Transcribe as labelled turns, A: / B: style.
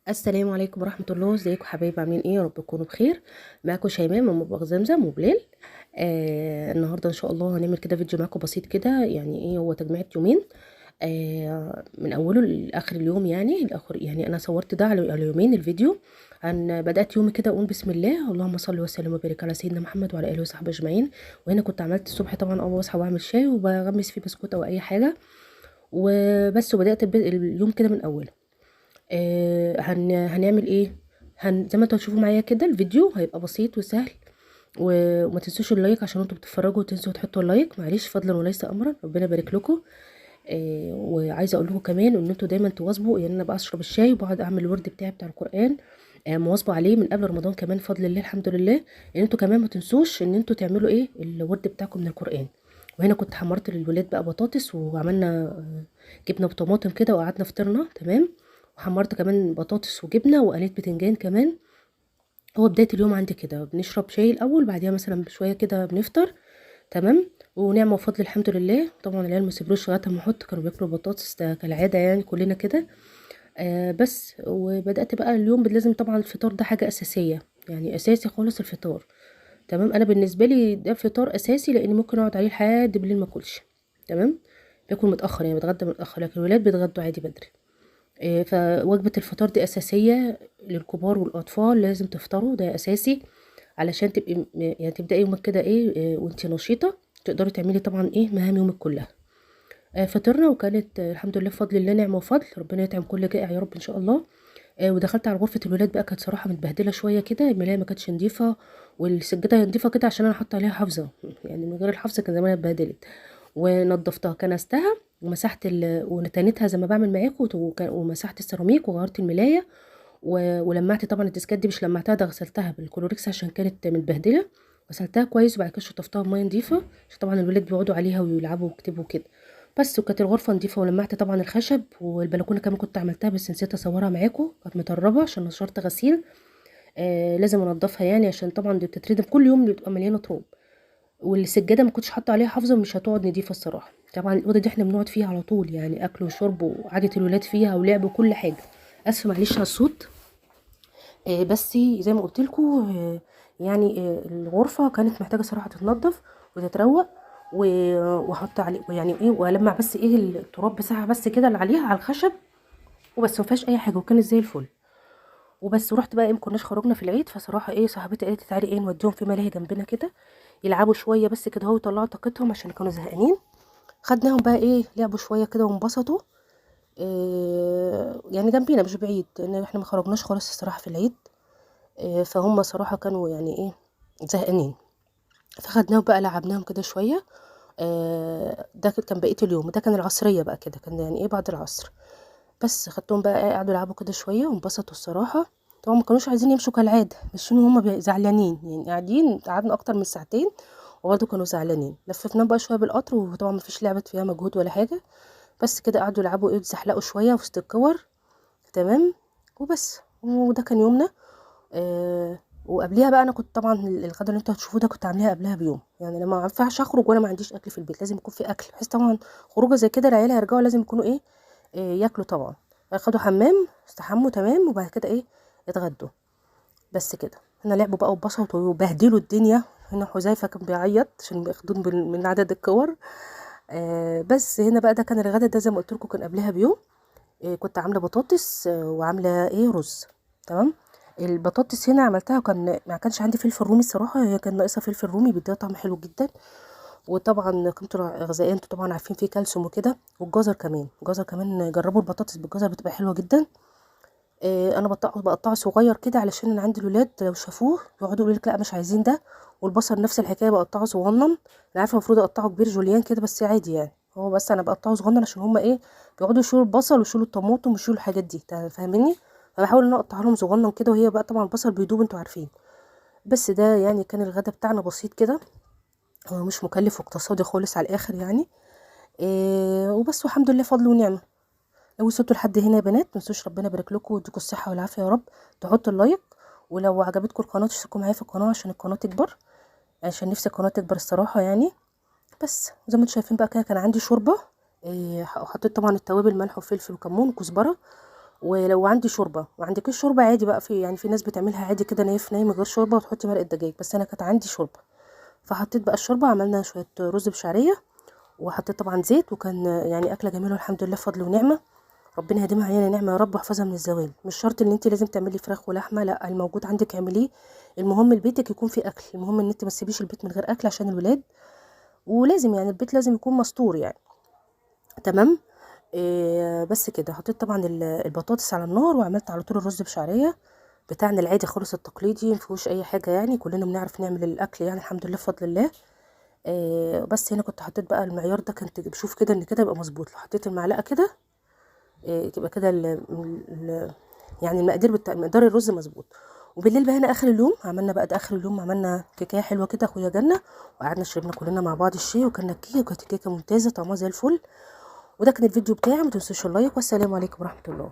A: السلام عليكم ورحمة الله. ازيكم حبايبي؟ عاملين ايه؟ يا رب تكونوا بخير. معاكم شيماء من مطبخ زمزم وبلال. النهارده ان شاء الله هنعمل كده فيديو معاكم بسيط كده، يعني ايه هو تجميعة يومين، من اوله لاخر اليوم، يعني الاخر، يعني انا صورت ده على يومين الفيديو. عن بدات يومي كده اقول بسم الله، اللهم صل وسلم وبارك على سيدنا محمد وعلى اله وصحبه اجمعين. وهنا كنت عملت الصبح طبعا اول ما اصحى بعمل شاي وبغمس فيه بسكوت او اي حاجة وبس، وبدات اليوم كده من اوله. هنعمل ايه؟ زي ما انتوا هتشوفوا معايا كده الفيديو هيبقى بسيط وسهل، وما تنسوش ال like عشان انتوا بتتفرجوا وتنسوا تحطوا ال like، معلش فضلا وليس امرا، ربنا يبارك لكم. وعايزه اقول لكم كمان ان انتوا دايما تواظبوا، يعني انا بشرب الشاي وبقعد اعمل الورد بتاعي بتاع القران، مواظبه عليه من قبل رمضان كمان بفضل الله الحمد لله. ان انتوا كمان ما تنسوش ان انتوا تعملوا ايه الورد بتاعكم من القران. وهنا كنت حمرت للولاد بقى بطاطس، وعملنا جبنه بطماطم كده وقعدنا فطرنا تمام. وحمرت كمان بطاطس وجبنه وقليت بتنجان كمان. هو بداية اليوم عندي كده، بنشرب شاي الاول، بعديها مثلا بشوية كده بنفطر تمام. ونعمه وفضل الحمد لله. طبعا العيال ما سيبروش لغاية ما احط، كانوا بياكلوا بطاطس ده كالعادة يعني كلنا كده. بس. وبدات بقى اليوم لازم طبعا الفطار ده حاجة اساسية، يعني اساسي خالص الفطار تمام. انا بالنسبة لي ده فطار اساسي، لان ممكن اقعد عليه لحد بالليل ما اكلش تمام. باكل متاخر يعني بتغدى متاخر، لكن الولاد بيتغدوا عادي بدري. فوجبة الفطار دي أساسية للكبار والأطفال، لازم تفطروا، ده أساسي علشان تبقي يعني تبدأي يومك كده إيه، وانتي نشيطة، تقدري تعملي طبعا إيه مهام يومك كلها. فطرنا وكانت الحمد لله بفضل الله نعمة وفضل، ربنا يطعم كل جائع يا رب إن شاء الله. ودخلت على غرفة الولاد بقى، كانت صراحة متبهدلة شوية كده، الملاية ما كانتش نظيفة والسجادة نظيفة كده عشان أنا حاطة عليها حافظة، يعني من غير الحافظة كان زمانها اتبهدلت. ونضفتها، كنستها ومسحت ونتنتها زي ما بعمل معاكم، ومسحت السيراميك وغيرت الملايه ولمعت طبعا الديسكات دي، مش لمعتها ده غسلتها بالكلوريكس عشان كانت متبهدله، غسلتها كويس وبعد كده شطفتها بميه نظيفة عشان طبعا الولاد بيقعدوا عليها ويلعبوا ويكتبوا كده بس. وكانت الغرفة نظيفة، ولمعت طبعا الخشب، والبلكونه كمان كنت عملتها بس نسيت اصورها معاكم، كانت مطربه عشان نشرت غسيل. لازم انضفها يعني عشان طبعا دي بتتردم كل يوم، بتبقى مليانة تراب. والسجاده ما كنتش حاطه عليها حافظه، مش هتقعد نضيفه الصراحة. طبعا الاوضة دي احنا بنقعد فيها على طول، يعني اكل وشرب وعاده الولاد فيها ولعب وكل حاجة. اسفه معلش على الصوت، بس زي ما قلت لكم، يعني الغرفة كانت محتاجه صراحة تتنضف وتتروق، واحط عليه يعني ايه، والمع بس ايه التراب بتاعها بس كده اللي عليها على الخشب وبس، ما فيهاش اي حاجة، وكانت زي الفل وبس. ورحت بقى ايه، ما كناش خرجنا في العيد، فصراحة ايه صاحبتي قالت تعالي ايه نوديهم في ملاهي جنبنا كده يلعبوا شوية بس كده اهو، يطلعوا طاقتهم عشان كانوا زهقانين. خدناهم بقى ايه لعبوا شوية كده وانبسطوا، إيه يعني جنبينا مش بعيد، لان احنا ما خرجناش خالص الصراحة في العيد، إيه فهم صراحة كانوا يعني ايه زهقانين، فخدناهم بقى لعبناهم كده شوية. ده كان بقية اليوم، ده كان العصرية بقى كده، كان يعني ايه بعد العصر بس. خدتهم بقى قعدوا يلعبوا كده شوية وانبسطوا الصراحة. طبعا ما كانوش عايزين يمشوا كالعادة، ماشيين وهم زعلانين يعني، قاعدين قعدنا اكتر من ساعتين وبرضه كانوا زعلانين. لففناهم بقى شوية بالقطر، وطبعا ما فيش لعبه فيها مجهود ولا حاجة، بس كده قعدوا يلعبوا ايه، اتزحلقوا شوية وسط الكور تمام وبس. وده كان يومنا. وقبليها بقى انا كنت طبعا الغدا اللي انتوا هتشوفوه ده كنت عاملاها قبلها بيوم، يعني لما ما ينفعش اخرج وانا ما عنديش اكل في البيت، لازم يكون في اكل، بحيث طبعا خروجه زي كده العيال هيرجعوا لازم يكونوا ايه، ياكلوا طبعا. خدوا حمام استحموا تمام، وبعد كده ايه اتغدوا بس كده. هنا لعبوا بقى واتبسطوا وبهدلوا الدنيا. هنا حذيفة كان بيعيط عشان بياخدون من عدد الكور. بس هنا بقى ده كان الغدا، ده زي ما قلت لكم كان قبلها بيوم. كنت عامله بطاطس، وعامله ايه رز تمام. البطاطس هنا عملتها، كان ما كانش عندي فلفل رومي الصراحة، هي كان ناقصه فلفل رومي بيديها طعم حلو جدا، وطبعا قيمته الغذائية انتوا طبعا عارفين فيه كالسيوم وكده. والجزر كمان، الجزر كمان جربوا البطاطس بالجزر بتبقى حلوة جدا. انا بقطعه صغير كده علشان انا عندي الولاد لو شافوه يقعدوا يقولوا لك لا مش عايزين ده. والبصل نفس الحكاية بقطعه صغنن، انا عارفه المفروض اقطعه كبير جوليان كده بس عادي يعني، هو بس انا بقطعه صغنن عشان هما ايه بيقعدوا يشيلوا البصل ويشيلوا الطماطم ويشيلوا الحاجات دي، فاهميني؟ فبحاول ان انا اقطعه لهم صغنن كده، وهي بقى طبعا البصل بيدوب انتوا عارفين. بس ده يعني كان الغدا بتاعنا بسيط كده، هو مش مكلف واقتصادي خالص على الاخر يعني. وبس، والحمد لله فضل ونعمه. لو وصلتوا لحد هنا يا بنات ما تنسوش ربنا يبارك لكم ويديكم الصحة والعافية يا رب، تحطوا ال like، ولو عجبتكم القناة تشتركوا معايا في القناة عشان القناة تكبر، عشان نفسي القناة تكبر الصراحة يعني. بس زي ما انتم شايفين بقى كده كان عندي شوربة، حطيت طبعا التوابل ملح وفلفل وكمون وكزبره، ولو عندي شوربة، ما عندكيش شوربة عادي بقى، في يعني في ناس بتعملها عادي كده نايف في ناي من غير شوربة وتحطي مرقه دجاج، بس انا كانت عندي شوربة فحطيت بقى الشوربة. عملنا شوية رز بشعريه وحطيت طبعا زيت، وكان يعني اكله جميلة والحمد لله، فضل ونعمه، ربنا يديمها علينا نعمه يا رب واحفظها من الزوال. مش شرط ان انت لازم تعملي فراخ ولحمه، لا، الموجود عندك اعمليه، المهم لبيتك يكون فيه اكل، المهم ان انت ما تسيبيش البيت من غير اكل عشان الولاد، ولازم يعني البيت لازم يكون مستور يعني. تمام. بس كده حطيت طبعا البطاطس على النار، وعملت على طول الرز بشعريه بتاعنا العادي خالص التقليدي، مفيهوش اي حاجة يعني، كلنا بنعرف نعمل الاكل يعني الحمد لله بفضل الله. بس هنا كنت حطيت بقى المعيار ده، كنت بشوف كده ان كده يبقى مظبوط، لو حطيت المعلقة كده تبقى كده يعني المقادير بتاع مقدار الرز مظبوط. وبالليل بقى هنا اخر اليوم عملنا بقى، ده اخر اليوم عملنا كيكة حلوة كده، اخويا جنة، وقعدنا شربنا كلنا مع بعض الشاي وكلنا الكيكه، وكانت الكيكه ممتازة طعمها زي الفل. وده كان الفيديو بتاعي، ما تنسوش ال like، والسلام عليكم ورحمة الله.